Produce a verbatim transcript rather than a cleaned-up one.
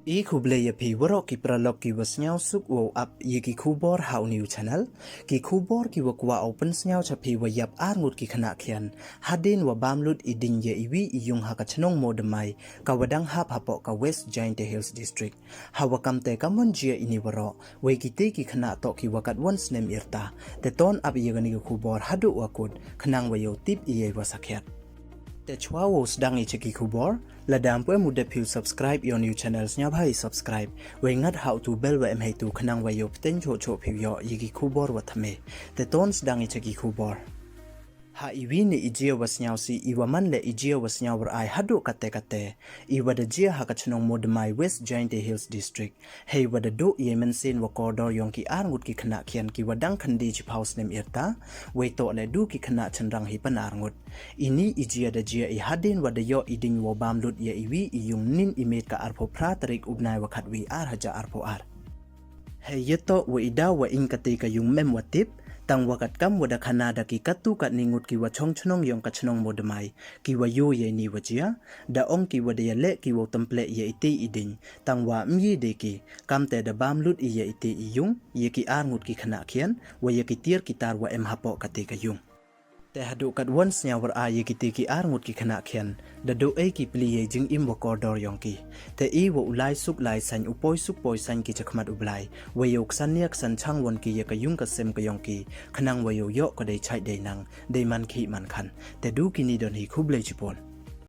I khublei ya phi waroh ki paralok ki wa sniawsuk wow ap ya ki khubor ha u new channel. Ki khubor ki wa kwah u pynsniaw cha phi wa yap ar ngut ki khynnah khian hadien wa bam lut i diñ ya i wi i yung ha ka chnong Modamai ka wa dang hap hapoh ka West Jaintia Hills District. Ha wa kamte ka mon jia ini waroh, wei kiti ki khynnah toh ki wa katwon snem yrta. Te ton ap ya kani ka khubor haduh wa kut khnang wa yow tip ya i wa sakhiat. Te chwa wow sdang i cha ki khubor, lada ym pu em u dep phi u subscribe ya u new channel, sniawbha i subscribe, wei ngat ha u tu bell wa em heitu khnang wa yow pteng choh choh phi u yoh ya ki khubor wa thymme. Te ton sdang i cha ki khubor. Ha i wi ni i jia wa sniawsih, i wa man le i jia wa sniaw war ai haduh kate kate, i wa da jia ha ka chnong Modamai, West Jaintia Hills District. Hei wa da duh ya i mynsiem wa kordor yong ki ar ngut ki khynnah khian ki wa dang khyndi chiphaw snem yrta, wei toh le du ki khynnah chynrang hi pan ar ngut. Ini i jia da jia i hadien wa da yoh i diñ wow bam lut ya i wi i yung nin i miet ka arphaw phra tarik u bnai wa khatwi ar hajar arphaw ar. Hei ya toh wa i daw wa iñ kati ka yung mem wa tip, tang wa katkam wa da khana da ki katu katni ngut ki wa chong chnong yong ka chnong Modamai, ki wa yoh ya ini wa jia, da ong ki wa da ya leh ki wow tympleh ya iti i diñ, tang wa ym ye de ki, kamte da bam lut i ya iti i yung ya ki ar ngut ki khynnah khian, wa ya ki tiar ki tar wa em hapoh kati ka yung. Te haduh katwon sniaw war ai ya kiti ki ar ngut ki khynnah khian, da duh ei ki pli ya i jingim wa kordor yong ki. Te i wa u lai suk lai sain, u poi suk poi sain ki chakhmat u Blai, wa yow ksan nia ksan chang won ki ya ka yung ka sem ka yong ki, khnang wa yow yoh ka dei chait dei nang, dei man khih man khan. Te du kini don hi, khublei chibun.